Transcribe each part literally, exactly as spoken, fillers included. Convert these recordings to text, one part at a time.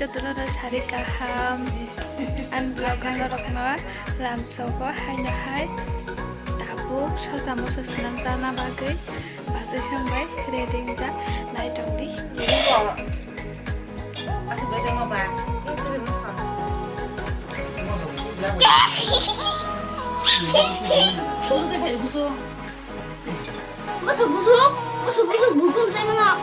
Jotono sari kaham. Ani vlog no norokno lamsogo haino hai tabuk sosa moso swnam chana bagwi bachai songbai ready wngjak naitokdi. Busuk, busuk, busuk, busuk, busuk, busuk, busuk.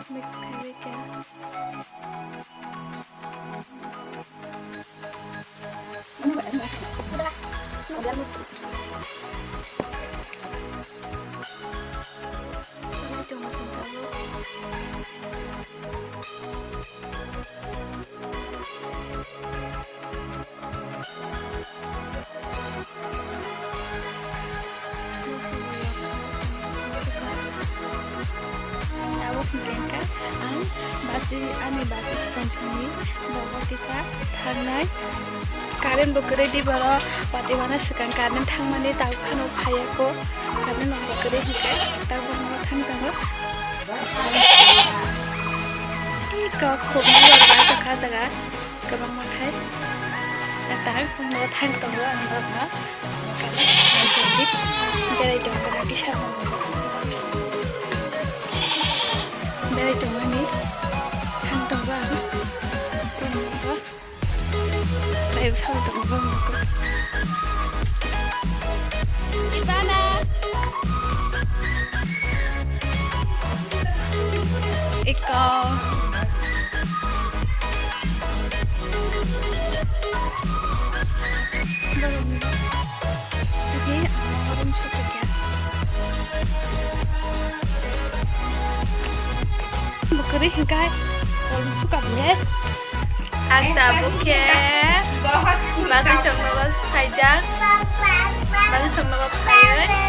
Mix khaiwi kha. Tabuk hwnkhe ang basi, ani basi sponsorni bobo kisa thangnai. Current bo kwrwi di borok, watwi mano swkang current thangmani tabuk phano phaiya kho. Current bo kwrwi hwnkhe tabuk no thang tongo. Iko khobni rok bai tongkha jaga. Kwbangma khai. Ang tahai phungo thang tongo ang rokno. Berai tongkha na kisa. Berai tongmani thang tongo ang. Tei bwsao tongo bwmwkuk. Ivana. Iko. Lagi, ah, orange hoto kya? Bwkha ri hingkai, orange suka bile. Ang tabuk khe bagwi tongnogo saijak, bagwi tongnogo phaiwi.